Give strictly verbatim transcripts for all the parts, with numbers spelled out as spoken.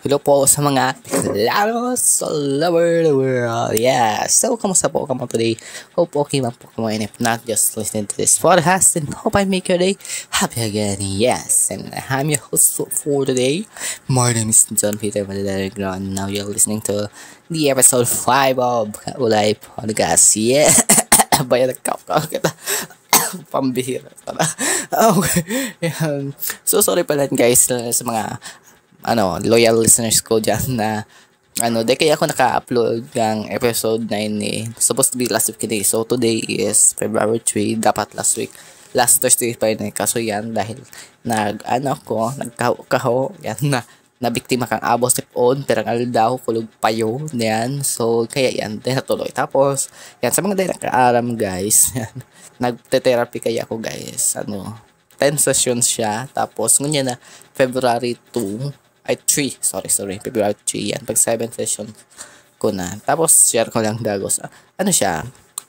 Hello po sa mga lalos all over the world. Yeah. So, kamusta po kamo today? Hope okay man po kamo. And if not, just listening to this podcast and hope I make your day happy again. Yes. And I'm your host for, for today. My name is John Peter Madalagron. Now you're listening to the episode five of Ulay Podcast. Yeah. Bayan, nagkakaw kita. Pambihira pala. Okay. Yan. So, sorry pala, guys, sa mga ano, loyal listeners ko dyan na, ano, di kaya ako naka-upload ng episode nine eh. Supposed to be last week ini. So, today is February three. Dapat last week, last Thursday pa yun eh. Kaso yan, dahil nag, ano ko, nagkaho-kaho, yan na, nabiktima kang abo sipon, pirang aldaw, kulog payo, yan. So, kaya yan, di natuloy. Tapos, yan, sa mga di nakaaram, guys, yan, nagte-therapy kaya ako, guys. Ano, ten sessions siya. Tapos, ngunyan na, February two, ay, three, sorry, sorry, February three yan. Pag seven sessions ko na. Tapos, share ko lang dagos. Ah, ano siya?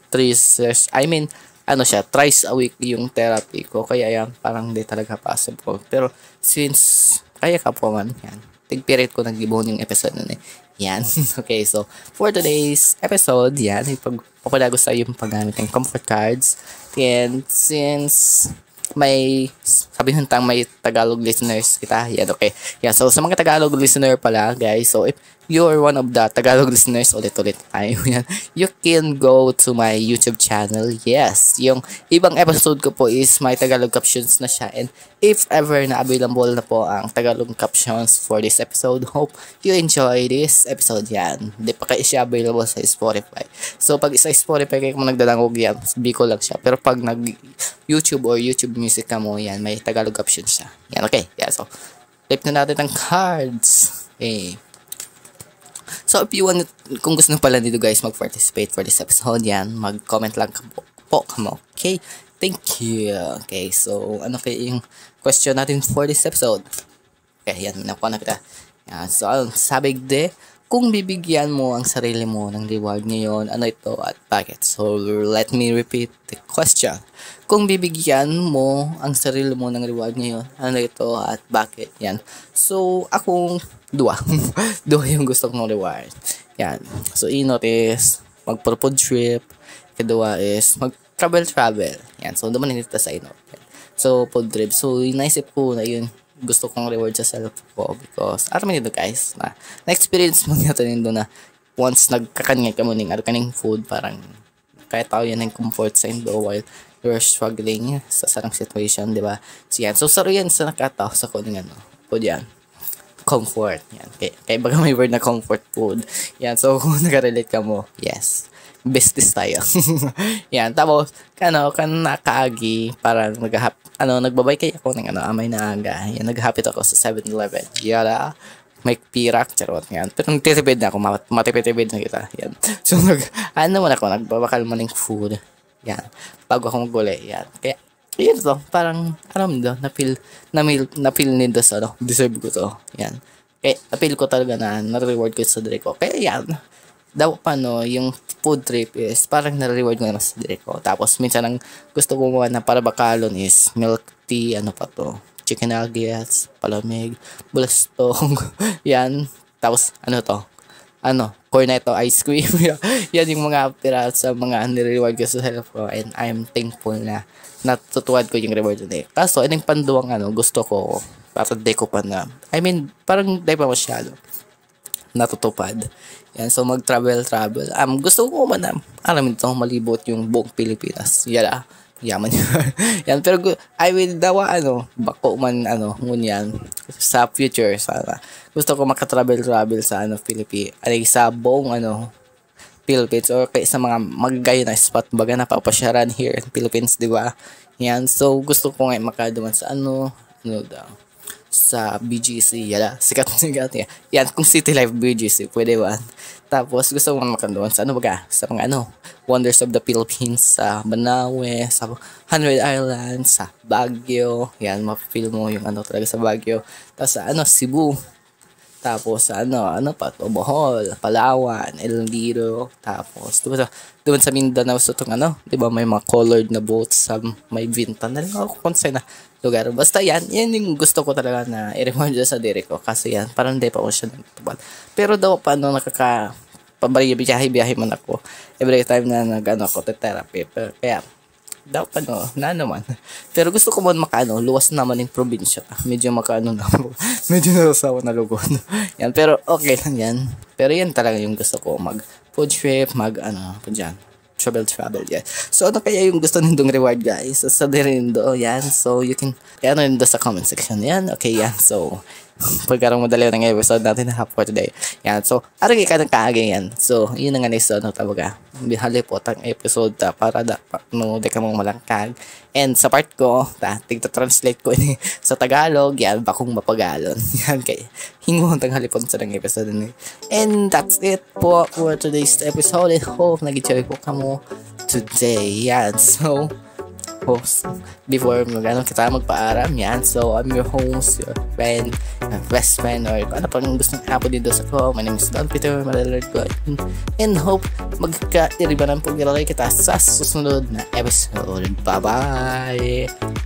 Three ses-, I mean, ano siya, thrice a week yung therapy ko. Kaya yan, parang di talaga possible. Pero, since, kaya ka po man, yan. Tigpirit ko nag-ibon yung episode nun eh. Yan. Okay, so, for today's episode, yan, ipag-, papadagos tayo yung paggamit ng comfort cards. And since may, sabihin tang may Tagalog listeners kita, yan, okay. Yan, so sa mga Tagalog listener pala, guys, so if you're one of the Tagalog listeners, ulit-ulit tayo yan, you can go to my YouTube channel. Yes, yung ibang episode ko po is may Tagalog captions na siya. And if ever na available na po ang Tagalog captions for this episode, hope you enjoy this episode yan. Di pa kayo siya available sa Spotify. So, pag sa Spotify, kaya kung nagdadangog yan, Bicol lang siya. Pero pag nag-YouTube or YouTube Music ka mo, yan, may Tagalog captions siya. Yan, okay. Yan, so, flip na natin ang cards. Okay. So, if you want, kung gusto nyo pala dito, guys, mag-participate for this episode, yan, mag-comment lang po, po kamo. Okay? Thank you. Okay, so, ano kaya yung question natin for this episode? Okay, yan, nakuha na kita. Yan, so, ang sabi de, kung bibigyan mo ang sarili mo ng reward ngayon, ano ito at bakit? So, let me repeat the question. Kung bibigyan mo ang sarili mo ng reward ngayon, ano ito at bakit? Yan. So, akong duwa. Duwa yung gusto kong reward. Yan. So, inot is mag-food trip. Kadua is mag-travel-travel. Yan. So, duman na kita sa inot. Yan. So, food trip. So, naisip ko na yun, gusto kong reward sa self ko because, aram mo nito, guys, na na-experience mo niya tayo na once nagkakan nga ka mo ning, ano, kaning food, parang kaya tao yan ng comfort sa indo while you're struggling sa sarang situation, di ba? So, yan. So, saro yan sa nakatao sa kuning ano. Food yan. Comfort. Yan. Kaya, kaya baga may word na comfort food. Yan. So, kung nakarelate ka mo, yes. Besties tayo. Yan. Tapos, ano, kan nakaagi, parang naghahap-, ano, nagbabay kaya ako ng, ano, amay na aga. Yan, naghahapit ako sa seven eleven. Yala, may pirak, charot, yan. Pero nagtitipid na ako, mat-, matipid-tipid na kita. Yan. So, nag, ano naman ako, nagbabakal mo ng food. Yan. Bago ako mag-uli, yan. Kaya, yun to, parang, alam mo, na-feel, na-feel, na-feel nindo sa, ano, deserve ko to. Yan. Kaya, na-feel ko talaga na na-reward ko sa sarili ko. Kaya, yan. Daw pa, no, yung food trip is parang na-reward ko naman sa sarili ko. Tapos, minsan ang gusto ko muna para bakalon is milk tea, ano pa to, chicken nuggets, palamig, bulastong, yan. Tapos, ano to, ano, cornetto ice cream. Yan yung mga pira sa mga nire-reward ko sa self ko. And I'm thankful na natutuwad ko yung reward na yun. Kaso, anong panduwang, ano, gusto ko, para di ko pa na, I mean, parang di pa masyado natutupad. Yan, so mag-travel-travel. Um, gusto ko man na, alam mo ito, malibot yung buong Pilipinas. Yala, yaman yun. Yan, pero gu-, I will dawa, ano, bako man, ano, ngunyan, sa future, sana. Gusto ko makatravel-travel sa, ano, Pilipi-, ay, sa buong, ano, Philippines or kaya sa mga magagayon na spot baga na papasyaran here in Philippines, di ba? Yan, so gusto ko nga makaduman sa ano, ano daw, sa B G C, yala, sikat na sikat yan. Yan, kung City Life B G C, pwede ba? Tapos gusto ko nga makaduman sa ano baga, sa mga ano, Wonders of the Philippines, sa Banawe, sa Hundred Islands, sa Baguio, yan, ma-feel mo yung ano talaga sa Baguio. Tapos sa ano, Cebu, Tapos ano, ano pa to, Bohol, Palawan, Iloilo, tapos doon sa, doon sa Mindanao, sa itong ano, di ba, may mga colored na boats sa may Bintan. Nalimutan ko kung saan na lugar. Basta yan, yan yung gusto ko talaga na i-remind sa diri ko. Kaso yan, parang hindi pa ko siya natupad. Pero daw pa, ano, nakaka-, pabalik, biyahe-biyahe man ako. Every time na nag-ano ako, therapy. Pero kaya, daw pa, no, na naman. Pero gusto ko man makaano, luwas naman yung probinsya. Medyo makaano na ako. Medyo nasasawa na lugod. Yan, pero okay lang yan. Pero yan talaga yung gusto ko, mag food trip, mag ano, pa dyan. Travel, travel, yan. So, ano kaya yung gusto nindong reward, guys? Sa, sa diri nindo, yan. So, you can, kaya ano nindo sa comment section, yan. Okay, yan. So, pagkarang madali ng episode natin na for today. Yan. So, arang ka ng kaagay yan. So, yun na nga na isa, ano, talaga. Halipot ang episode ta para da, pa, no, di ka mong malangkag. And sa part ko, ta, tigta-translate ko ini sa Tagalog, yan, bakong mapagalon. Yan, kay hingon tang halipon sa nang episode ni. And that's it po for today's episode. And hope nag-enjoy po kamo today. Yan, so, host, before mag, ano, kita magpaaram, yan. So, I'm your host, your friend, your best friend, or ano pang gusto niyo po dito sa ko. My name is Don Peter Malalard ko. And hope magkairibanan po kita sa susunod na episode. Bye-bye!